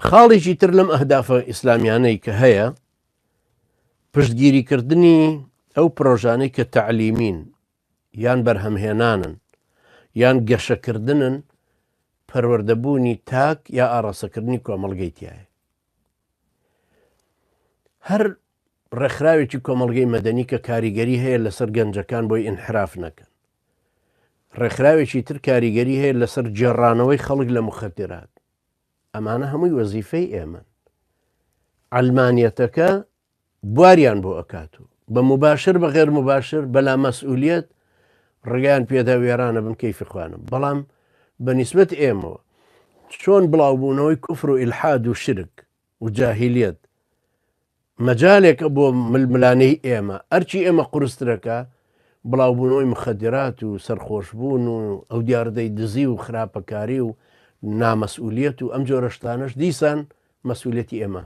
خاڵێکی تر لەم ئەهدافە ئیسلامیانەی کە هەیە پشتگیریکردنی ئەو پرۆژانەی کە تەعلیمین یان بەرهەمهێنانن یان گەشەکردنن پەروەردەبوونی تاک یا ئاڕاستەکردنی کۆمەڵگەی تایە. هەر ڕێکخراوێکی کۆمەڵگەی مەدەنی کە کاریگەری هەیە لەسەر گەنجەکان بۆی ئینحراف نەکەن. ڕێکخراوێکی تر کاریگەری هەیە لەسەر گێڕانەوەی خەڵک لە مخدرات. ئەمانە هەمووی وەزیفەی ئێمەن. عەلمانیەتەکە بواریان بۆ ئەکات و بە موباشر بە غێر موباشر بە لامەسئولیەت ڕێگەیان پێدا وێرانە بن کەیفی خۆیانە بەڵام بە نیسبەت ئێمەوە چۆن بڵاوبوونەوەی کوفر و ئیلحاد و شرک و جاهیلیەت مەجالێکە بۆ ململانێی ئێمە ئەرکی ئێمە قورسترەکە بڵاوبوونەوەی مخدرات و سەرخۆشبوون و ئەو دیاردەی دزی و خراپەکاری و نامەسئولیەت و ئەم جۆرە شتانەش دیسان مەسئولیەتی ئێمە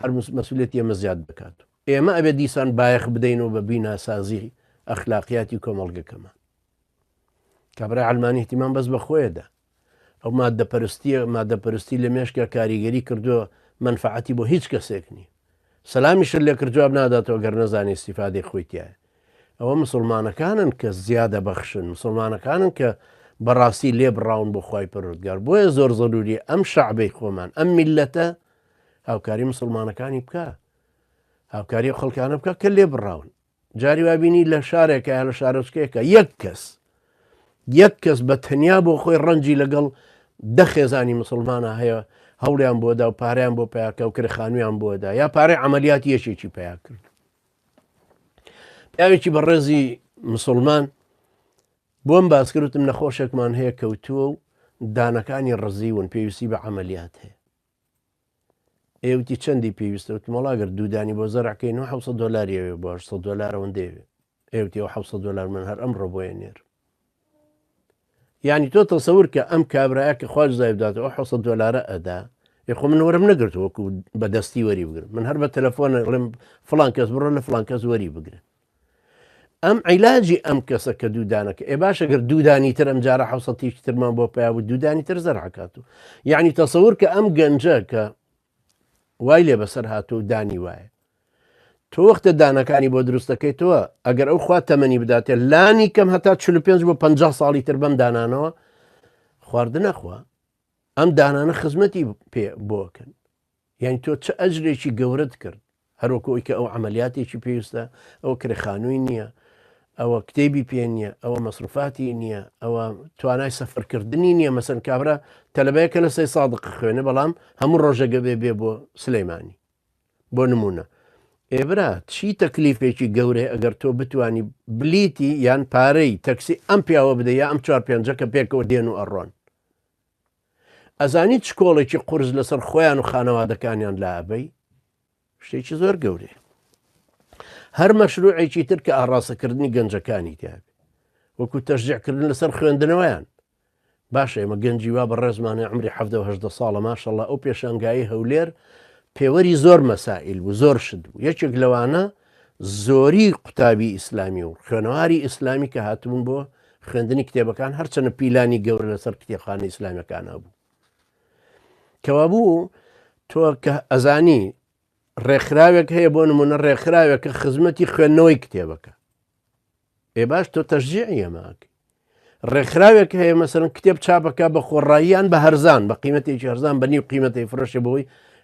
هەر مەسئولیەتی ئێمە زیاد دەکات ئێمە ئەبێ دیسان بایەخ بدەینەوە بە بیناسازی ئەخلاقیاتی کۆمەڵگەکەمان کابرای عەلمانی اهتمام بەس بە خۆیەدا ئەو مادە پەرستیە مادە پەرستی لە مێشکە کاریگەری کردووە منفعەتی بۆ هیچ کەسێک نییە سەلامیشت لێکرد جواب ناداتەوە گەر نەزانێ ئیستیفادەی خۆی تایە ئەوە مسلمانەکانن کە زیادە بەخشن مسلمانەکانن کە بەڕاستی لێ بڕاون بۆ خوای پەروەردگار بۆیە زۆر زەروری ئەم شعبەی خۆمان ئەم میلەتە هاوکاری مسلمانەکانی بکە هاوکاری خەڵکانە بکە کە لێ بڕاون جاری وا بینی لە شارێکە یا لە شارۆچکەیەکە یەک کەس یەک کەس بە تەنیا بۆ خۆی ڕەنجی لەگەڵ دە خێزانی مسلمانە هەیە هەوڵیان بۆدا و پارەیان بۆ پیاکە و کرێخانویان بۆدا یا پارەی عملیاتی یەکێکی پیا کرد پیاوێکی بەڕێزی مسلمان بۆم باسکردم نەخۆشێکمان هەیە کەوتووە و دانەکانی ڕزیون پێویستی بە عملیات هەیە ئێ وتی چەندی پێویستە وتم وەڵا گەر دوودانی بۆ زەرع کەین و 700 دۆلاری ئەوێ بۆ 800 دۆلار ئەوەندە ئەوێ ئێ وتی ئەو 700 دۆلار من هەر ئەمڕۆ بۆیە نێرم یعنی تۆ تەسەور کە ئەم کابرایە کە خوا جزای بدات ئەو 700 دۆلارە ئەدا ئێ خۆ من وەرم نەگرت وەکو بە دەستی وەری بگرم من هەر بە تەلەفۆن ڵێم فڵان کەس بڕۆ لە فڵان کەس وەری بگرن ئەم عیلاجی ئەم کەسە کە دوودانەکە ئێ باشە گەر دوودانی تر ئەم جارە حوسەتیش ترمان بۆ پیا بوو دوودانی تر زەرعکات و یعنی تەسەور کە ئەم گەنجە کە وای لێ بەسەر هاتوو و دانی وایە تۆ وەختە دانەکانی بۆ دروستەکەی تۆ ئەگەر ئەو خوا تەمەنی بداتێ لانی کەم هەتا 45 بۆ 50 ساڵی تر بەم دانانەوە خواردنەخوا ئەم دانانە خزمەتی پێ بۆکەن یانی تۆ چ ئەجرێکی گەورەت کرد هەروەکو ئەوی کە ئەو عملیاتێکی پێویستە ئەوە کرێخانووی نییە ئەوە کتێبی پێ نییە ئەوە مەسروفاتی نییە ئەوە توانای سەفەرکردنی نییە مەسەن کابرا تەلەبەیەکە لە سەی سادق خوێنە بەڵام هەموو ڕۆژەگە بێ بێ بۆ سلەیمانی بۆ نمونە ئێبرا چی تەکلیفێکی گەورەیە ئەگەر تۆ بتانی بلیتی یان پارەی تەکسی ئەم پیاوە بدە یا ئەم چوار پێنجە کە پێکەوە دێن و ئەڕۆن ئەزانی چ کۆڵێکی قورس لەسەر خۆیان و خانەوادەکانیان لابەی شتێکی زۆر گەورەیە هەر مەشروعێکی تر کە ئاڕاستەکردنی گەنجەکانی تیاێ وەکو تەشجیعکردن لەسەر خوێندنەوەیان باشە ئێمە گەنجی وا بە ڕێزمانە عمری 19 ساڵە ماشەڵە ئەو پێشانگایی هەولێر پێوەری زۆر مەسائل بوو زۆر شت بوو یەکێک لەوانە زۆری قوتابی ئیسلامی و خوێنەواری ئیسلامی کە هاتبوون بۆ خوێندنی کتێبەکان هەرچەنە پیلانی گەورە لەسەر کتێبخانە ئیسلامیەکان هەبوو کەوابوو تۆ کە ئەزانی ڕێکخراوێک هەیە بۆ نمونە ڕێکخراوێک کە خزمەتی خوێندنەوەی کتێبەکە ئێ باش تۆ تەشجیعی ئەماکە ڕێکخراوێک هەیە مەسەرن کتێب چاپەکە بە خۆڕاییان بە هەرزان بە قیمەتێکی هەرزان بە نیو قیمەتی فرۆشێ بۆی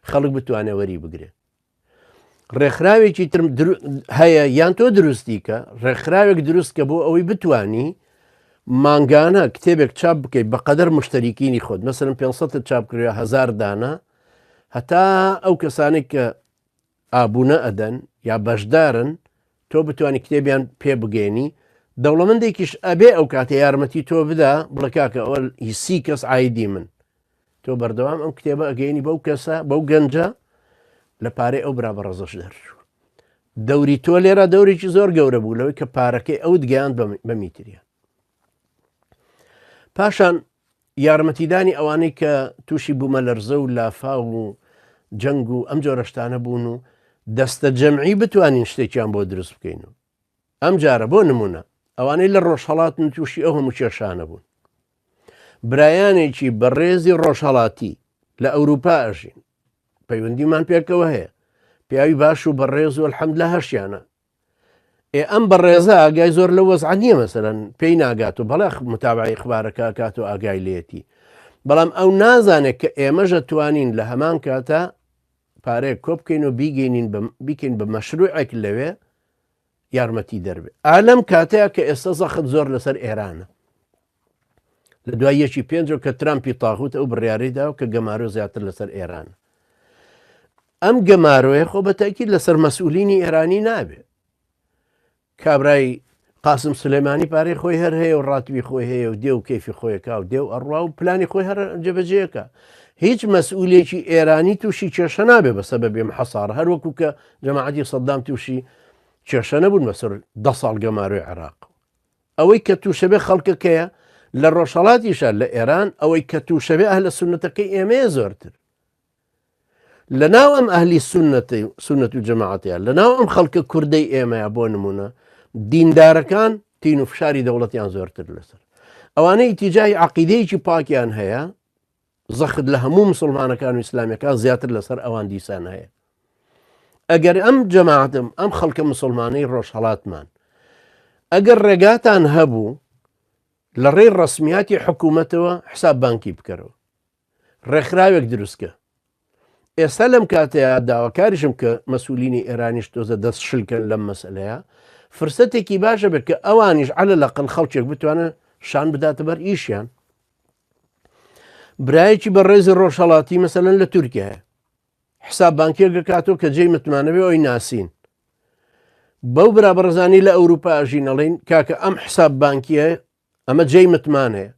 خەڵک بتوانێ وەری بگرێ ڕێکخراوێکی تر هەیە یان تۆ دروستی کە ڕێکخراوێک دروست کە بۆ ئەوەی بتانی مانگانە کتێبێک چاپ بکەیت بە قەدەر مشتریکینی خۆت مەسەرم 500 چاپ کرێ هزار دانە هەتا ئەو کەسانێک کە ئابوونە ئەدەن یا بەشدارن تۆ بتانی کتێبیان پێ بگەێنی دەوڵەمەندێکیش ئەبێ ئەو کاتە یارمەتی تۆ بدا بڵێ کاکە ئەوە هیسی کەس ئایدی من تۆ بەردەوام ئەم کتێبە ئەگەینی بەو کەسە بەو گەنجە لە پارەی ئەو برا بەڕێزەش دەرچوو دەوری تۆ لێرە دەورێکی زۆر گەورە بوو لەوەی کە پارەکەی ئەوت گەیاند بە میتریان پاشان یارمەتیدانی ئەوانەی کە تووشی بوومەلەرزە و لافاو و جەنگ و ئەم جۆرەشتانە بوون و دەستە جەمعی بتوانین شتێکیان بۆ دروست بکەین و ئەم جارە بۆ نمونە ئەوانەی لە ڕۆژهڵاتن تووشی ئەو هەموو کێشانە بوون برایانێکی بەڕێزی ڕۆژهەڵاتی لە ئەوروپا ئەژین. پەیوەندیمان پێکەوە هەیە پیاوی باش و بەڕێز و الحمد لە هەشیانە ئێ ئەم بەڕێزە ئاگای زۆر لە وەزعە نییە مەسەرەن پێی ناگات و بەڵێ متابعی خبارەکە کات و ئاگای لێتی بەڵام ئەو نازانێت کە ئێمەژە توانین لە هەمان کاتە پارەیەک کۆ بکەین و بیگەینین بیکەین بە مەشروعێک لەوێ یارمەتی دەربێ ئالەم کاتەیە کە ئێستا زەخت زۆر لەسەر ئێرانە لە دوای یەکی پێنجەوە کە ترامپی تاغوت ئەو بڕیارەی داوە کە گەمارۆ زیاتر لەسەر ئێران ئەم گەمارۆیە خۆ بە تاکید لەسەر مەسئولینی ئێرانی نابێ کابرای قاسم سلێمانی پارەی خۆی هەر هەیە و ڕاتبی خۆی هەیە و دێ و کەیفی خۆیەکە و دێ و ئەڕوا و پلانی خۆی هەر جێبەجێەکە هیچ مەسئولێکی ئێرانی تووشی کێشە نابێ بە سەبەبی ئەم حەسارە هەر وەکو کە جەماعەتی سەدام تووشی کێشە نەبوون بەسەر دە ساڵ گەمارۆی عێراق ئەوەی کە تووشەبێ خەڵکەکەیە لە ڕۆژهەڵاتیشە لە ئێران ئەوەی کە تووشەبێ ئەهلە سوننەتەکەی ئێمەیە زۆرتر لە ناو ئەم ئەهلی سوننەتی سوننەت و جەماعەتەیە لە ناو ئەم خەڵکە کوردەی ئێمەیە بۆ نمونە دیندارەکان تین و فشاری دەوڵەتیان زۆرتر لەسەر ئەوانەی ئیتیجاهی عقیدەیەکی پاکیان هەیە زەخت لە هەموو مسلمانەکان و ئیسلامیەکان زیاتر لەسەر ئەوان دیسان هەیە ئەگەر ئەم جەماعەتم ئەم خەڵکە مسلمانەی ڕۆژهەڵاتمان ئەگەر ڕێگاتان هەبوو لە ڕێی ڕسمیاتی حکوومەتەوە حساب بانکی بکەرەوە ڕێکخراوێک دروستکە ئێستا لەم کاتەیە داواکاریشم کە مەسولینی ئێرانیش تۆزە دەست شلکەن لەم مەسلەیە فرسەتێکی باشە بێت کە ئەوانیش عەلە لەقل خەڵکێک بتوانن شان بداتە بەر ئیشیان برایەکی بە ڕێزی ڕۆژهڵاتی مەسەلەن لە تورکیا حساب بانکیەک دەکاتەوە کە جێی متمانەبێ ئەوی ناسین بەو برا بەڕزانی لە ئەوروپا ئەژین ئەڵین کاکە ئەم حساب بانکیە ئەمە جێی متمانەیە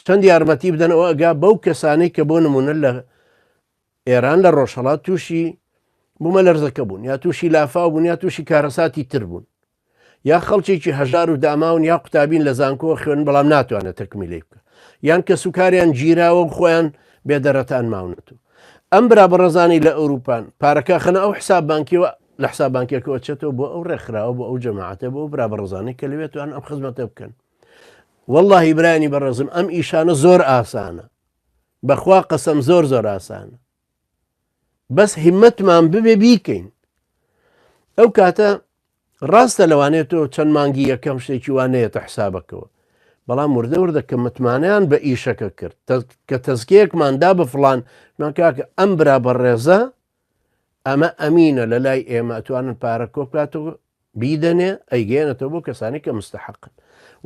چەند یارمەتی بدەن ئەوە ئەگا بەو کەسانەی کە بۆ نمونە لە ئێران لە ڕۆژهەڵات تووشی بوومە لەرزەکە بوون یا تووشی لافاو بوون یا تووشی کارەساتی تر بوون یا خەڵکێکی هەژار و داماون یا قوتابین لە زانکۆ خوێن بەڵام ناتوانێت تەکمیلی بکە یان کەسوکاریان گیراوە و خۆیان بێدەرەتان ماونەت و ئەم برا بەڕێزانی لە ئەوروپان پارەکە خەنە ئەو حساب بانکیەوە لە حساب بانکیەکەوە چێتەوە بۆ ئەو ڕێکخراوە بۆ ئەو جەماعەتە بۆ ئەو برا بەڕێزانەی کە لەوێ توان ئەم خزمەتە بکەن واللهی برانی بەڕێزم ئەم ئیشانە زۆر ئاسانە بەخوا قەسەم زۆر زۆر ئاسانە بەس هیمەتمان ببێ بیکەین ئەو کاتە ڕاستە لەوانەیە تۆ چەند مانگی یەکەم شتێکی وا نەیەتە حسابەکەوە بەڵام وردە وردە کە متمانەیان بە ئیشەکە کرد کە تەزکەیەکمان دا بە فڵان من کاکە ئەم برا بەڕێزە ئەمە ئەمینە لە لای ئێمە ئەتوانن پارە کۆ بکاتەوە بیدەنێ ئەیگەیەنێتەوە بۆ کەسانی کە مستحقن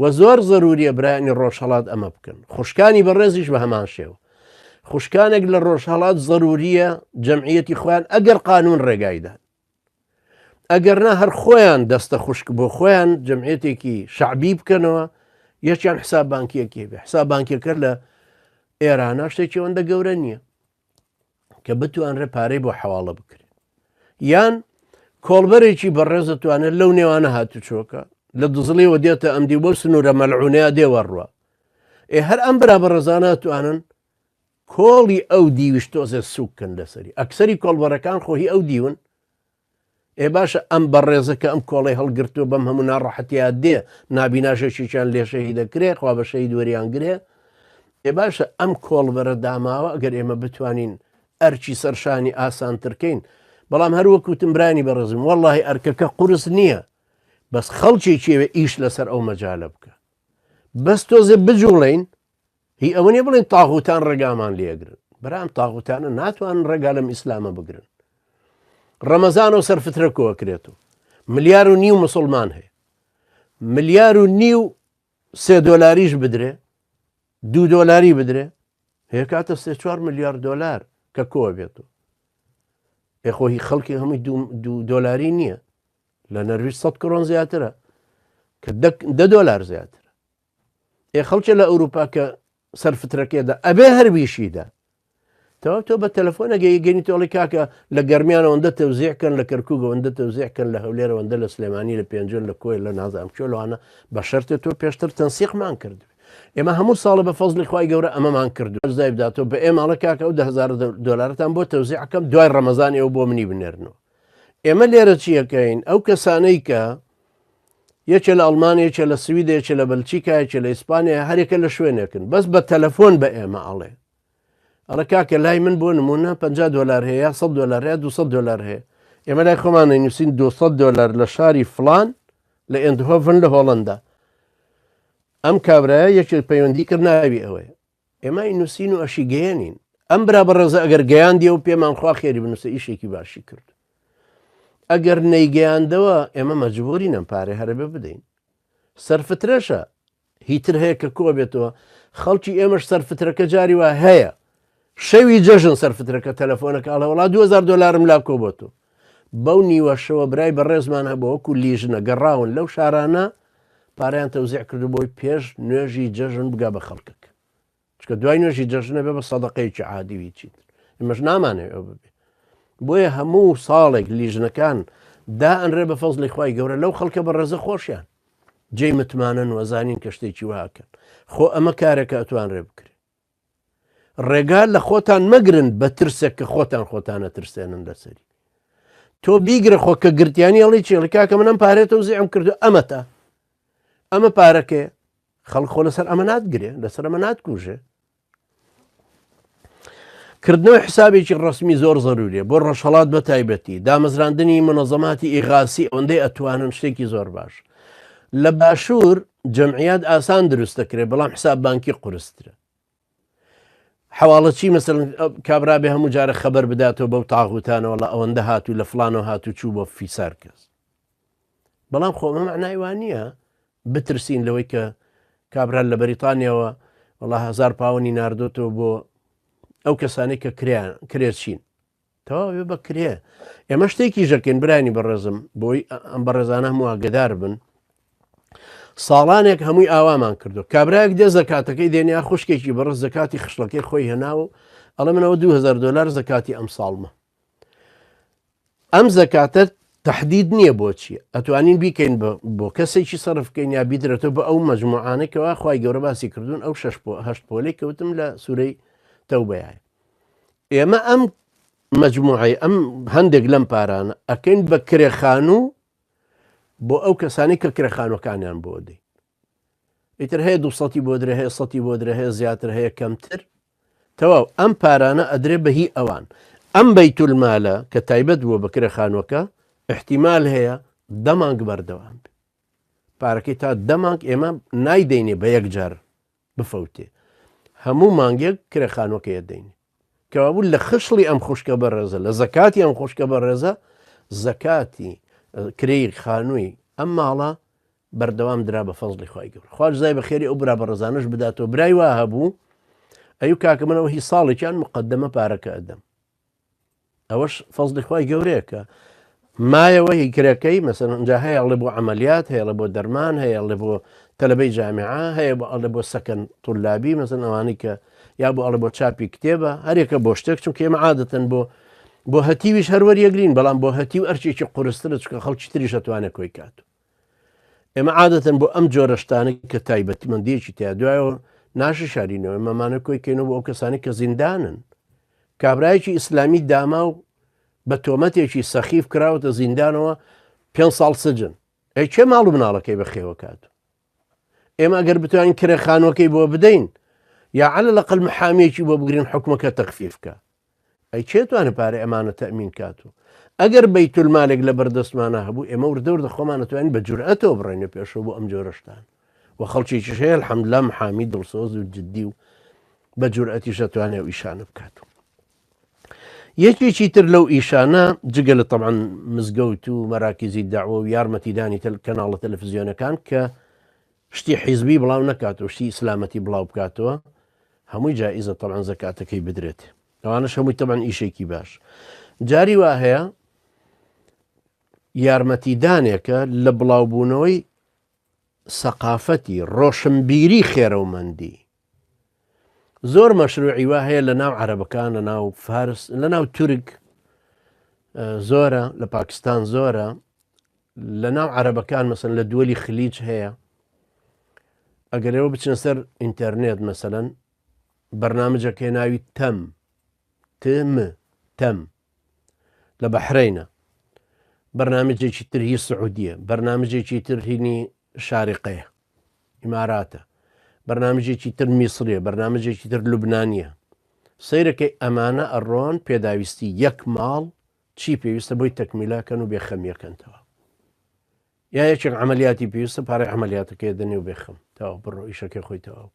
و زۆر زەروریە برایانی ڕۆژهەڵات ئەمە بکەن خوشکانی بەڕێزیش بە هەمان شێوە خوشکانێک لە ڕۆژهەڵات زەروریە جەمعیەتی خۆیان ئەگەر قانون ڕێگایدان ئەگەر نا هەر خۆیان دەستە خوشک بۆ خۆیان جەمعیەتێکی شەعبی بکەنەوە یەکیان حساب بانکیەکی بێ حساب بانکیەکە لە ئێرانە شتێکی ئەوەندە گەورە نییە کە بتوانرێت پارەی بۆ حواڵە بکرێت یان کۆڵبەرێکی بەڕێز دەتوانێت لەو نێوانە هاتوچۆکە لە دزڵیەوە دێتە ئەم دی بۆ سنوورە مەلعونەیە دێوەڕوە ئێ هەر ئەم برا بەڕێزانە توانن کۆڵی ئەو دیویش تۆزێ سوک کەن لەسەری ئەکسەری کۆڵبەرەکان خۆ هی ئەو دیون ئێ باشە ئەم بەڕێزە کە ئەم کۆڵی هەڵگرتووە بەم هەموو ناڕەحەتیا دێ نابیناشێکیان لێ شەهید دەکرێ خوا بە شەهید وەریان گرێ ئێ باشە ئەم کۆڵبەرە داماوە ئەگەر ئێمە بتوانین ئەرکی سەرشانی ئاسانترکەین بەڵام هەر وەکوتم برانی بەڕێزم وەڵی ئەرکەکە قورس نییە بەس خەڵکێکی ئیش لەسەر ئەو مەجالە بکە بەس تۆزێ بجوڵین هی ئەوە نیە بڵێن تاغوتان ڕێگامان لێگرن برام تاغوتانە ناتوانن ڕێگا لەم ئیسلامە بگرن ڕەمەزان و سەرفترە کۆکرێت و ملیار و نیو مسلمان هەیە ملیار و نیو سێ دۆلاریش بدرێ دو دۆلاری بدرێ هێکاتە سێ چوار ملیار دۆلار کە کۆ بێت و ئێخۆهی خەڵکی هەمووی دو دۆلاری نییە لە نەرویج 100 کرۆن زیاترە کە دە دۆلار زیاترە ئێ خەڵکێ لە ئەوروپا کە سەر فترەکەدا ئەبێ هەر بیشیدا تەواو تۆ بە تەلەفۆنەگە یگەنی تۆڵی کاکە لە گەرمیان ئەوەندە تەوزیع کەن لە کەرکوک ئەوەندە تەوزیع کەن لە هەولێر ئەوەندە لە سلێمانی لە پێنجوێن لە کۆیە لە نازانم کوێ لەوانە بە شەرتێ تۆ پێشتر تەنسیقمان کرد ئێمە هەموو ساڵە بە فەزلی خوای گەورە ئەمەمان کرد زای بداتەوە بە ئێماڵە کاکە ئەو 10هزار دۆلارتان بۆ تەوزیعەکەم دوای ڕەمەزان ئێوە بۆ منی بنێرنەوە ئێمە لێرە چیەکەین ئەو کەسانەی کە یەکێ لە ئەڵمانیا یەکێ لە سوید یەکێ لە بەلچیکا یەکێ لە ئیسپانیا هەرێکە لە شوێنێکن بەس بە تەلەفۆن بە ئێمە ئەڵێ. ئەڵێ کاکە لای من بۆ نمونە 50 دۆلار هەیە یا 100 دۆلار هەیە 200 دۆلار هەیە ئێمە لای خۆمان نووسین 200 دۆلار لە شاری فلان لە ئێندهۆڤن لە هۆڵندا ئەم کابرایە یەکێک پەیوەندی کرد ناوی ئەوەیە ئێمە نووسین و ئەشی گەیەنین ئەم برا بەڕێزە ئەگەر گەیاندی و پێمان خوا خێری بنووسە ئیشێکی باشی کرد ئەگەر نەیگەیاندەوە ئێمە مەجبورین ئەم پارێ هەرەبێ بدەین سەرفترەشە هیتر هەیە کە کۆبێتەوە خەڵکی ئێمەش سەرفترەکە جاری وا هەیە شەوی جەژن سەرفترەکە تەلەفۆنەکە ئەڵێ وڵا 2000 دلارم لا کۆبۆتەوە بەو نیوەشەوە برای بەڕێزمان هەبوو وەکو لیژنە گەڕاون لەو شارانە پارەیان تەوزیع کردو بۆی پێش نوێژی جەژن بگا بە خەڵکەک چکە دوای نوێژی جەژنە بێ بە سەدەقەیەکی عادی و هیچی تر ئێمەش نامانەوێ ئەو ببێ بۆیە هەموو ساڵێک لیژنەکان دا ئەنرێ بە فەزلی خوای گەورە لەو خەڵکە بە ڕێزە خۆشیان جێی متمانەن وەزانین کە شتێکی واکەن خۆ ئەمە کارێکە ئەتوانرێ بکرێ ڕێگا لە خۆتان مەگرن بە ترسێک کە خۆتان خۆتانە ترسێنن لەسەری تۆ بیگرە خۆ کە گرتیانی ئەڵی چێڵی کاکە منم پارێتە و زیعم کردو ئەمەتە ئەمە پارەکەی خەڵک خۆ لەسەر ئەمە ناتگرێ لەسەر ئەمە ناتکوژێ کردنەوەی حسابێکی ڕسمی زۆر زەروریە بۆ ڕۆژهڵات بە تایبەتی دامەزراندنی منەزەماتی ئیغاسی ئەوەندەی ئەتوانن شتێکی زۆر باش لە باشوور جەمعیات ئاسان دروست دەکرێت بەڵام حساب بانکی قورسترە حواڵەچی مەسەلەن کابرا بێ هەموو جارە خەبەر بداتەوە بەو تاغوتانەوە لە ئەوەندە هاتوو لە فلانەوە هاتوو چوو بۆ فیسار کەس بەڵام خۆ ئەمە معنای وا نییە بترسین لەوەی کە کابرا لە بەریتانیاوە وڵا هزار پاوەنی ناردۆتەوە بۆ ئەو کەسانەی کە کرێیان کرێچین تەواو بە کرێ ئێمە شتێکی ژەکەین برانی بەڕێزم بۆی ئەم بەڕێزانە هەموو ئاگدار بن ساڵانێک هەمووی ئاوامان کردو کابراەک دێ زەکاتەکەی دێنیا خوشکێکی بەڕز زەکاتی خشڵەکەی خۆی هێنا و ئەڵێ منەوە 2000 دلار زەکاتی ئەم ساڵمە ئەم زەکاتە تهدید نییە بۆچی ئەتوانین بیکەین بۆ کەسێکی سەرف بکەین یا بیدرێتەوە بە ئەو مەجموعانێکەوە خی گەورە باسی کردوون ئەو شش هەشت پۆلێک کەوتم لە سوورەی تەوبەیە ئێمە ئەم مەجموعەی ئەم هەندێک لەم پارانە ئەکەین بە کرێخانوو بۆ ئەو کەسانی کە کرێخانوەکانیان بۆ دەین ئیتر هەیە دوسەتی بۆ درێ هەیە سەتی بۆ درێ هەیە زیاتر هەیە کەمتر تەواو ئەم پارانە ئەدرێ بە هی ئەوان ئەم بەیتولمالە کە تایبەت بووە بە کرێخانوەکە احتیمال هەیە دەمانگ بەردەوام بێ پارەکەی تا دەمانگ ئێمە نایدەینێ بە یەک جار بفەوتێ هەموو مانگێک کرێ خانوەکەی ئەدەین کەوابوو لە خشڵی ئەم خوشکە بەڕێزە لە زەکاتی ئەم خوشکە بەڕێزە زەکاتی کرێی خانووی ئەم ماڵە بەردەوام درا بە فەزڵی خوای گەورە خوا جزای بە خێری ئەو برا بەڕێزانەش بداتەوە برای وا هەبوو ئەیو کاکە منەوە هی ساڵێکیان مقدمە پارەکە ئەدەم ئەوەش فەزڵی خوای گەورەیە کە مایەوە هی کرەکەی مەسەن ئەجا هەیە ئەڵێ بۆ عملیات هەیە بۆ دەرمان هەیە ئەڵێ بۆ تەلبەی جامیعە هەیە بۆ ئەڵێ بۆ سەکەن طلابی مەسەن ئەوانەی کە یا بۆ ئەڵێ بۆ چاپی کتێبە هەرێکە بۆ شتێک چونکە ئێمە عادەتەن بۆ بۆ هەتیویش هەروەریەگرین بەڵام بۆ هەتیو ئەرچێکی قورسترە چونکە خەڵکی تریش ئەتوانێت کۆی کات ئێمە عادەتەن بۆ ئەم جۆرە شتانەی کە تایبەتمەندیەکی تیا دوایەوە ناشی شارینەوە ئێمەمانە کۆی کەینەوە بۆ ئەو کەسانی کە زیندانن کابرایەکی ئیسلامی داما و بە تۆمەتێکی سەخیف کراوەتە زیندانەوە پێ ساڵ سجن ئەی کێ ماڵ و مناڵەکەی بەخێوە کات ئێمە ئەگەر بتوانین کرێ خانوەکەی بۆ بدەین یا عەلە لەقل محامیەکی بۆ بگرین حکومەکە تەخفیف کە ئەی کێ توانێ پارەی ئەمانە تەئمین کات و ئەگەر بەیتولمالێک لە بەردەستمانە هەبوو ئێمە وردە وردە خۆمان ئەتوانین بە جورئەتەوە بڕێنە پێشەوە بۆ ئەم جۆرە شتان و خەڵکێکیش هەیە الحمدلله محامی دڵسۆز و جدی و بە جورئەتیش ئەتوانێ ئەو ئیشانە بکات یەکێکی تر لەو ئیشانە جگە لە طبعا مزگەوت و مەراکیزی داوە و یارمەتیدانی تەل کەناڵە تەلەفزیۆنەکان کە شتی حیزبی بڵاو نەکاتەوە شتی ئیسلامەتی بڵاو بکاتەوە هەمووی جائیزە تەبعەن زەکاتەکەی بدرێت ئەوانەش هەمووی تەبعەن ئیشێکی باش جاری وا هەیە یارمەتیدانێکە لە بڵاوبوونەوەی سەقافەتی ڕۆشنبیری خێرەومەندی زۆر مەشروعی وا هەیە لە ناو عەرەبەکان لە ناو فارس لە ناو تورک زۆرە لە پاکستان زۆرە لە ناو عەرەبەکان مەسەن لە دووەلی خلیج هەیە ئەگەر ئێوە بچنە سەر ئینتەرنێت مەسەلەن بەرنامجەکەی ناوی تەم تم تەم لە بەحرینە بەرنامجێکی تر هی سعودیە بەرنامجێکی تر هینی شارقەیە ئیماراتە بەرنامجێکی تر میسریە بەرنامجێکی تر لوبنانیە. سەیرەکەی ئەمانە ئەڕۆن پێداویستی یەک ماڵ چی پێویستە بۆی تەکمیلاکەن و بێخەمیەکەنتەوە. یا یەکێک عملیاتی پێویستە پارەی عملیاتەکەی دەنێ و بێخەم تاو بڕۆ ئیشەکەی خۆی تەواو.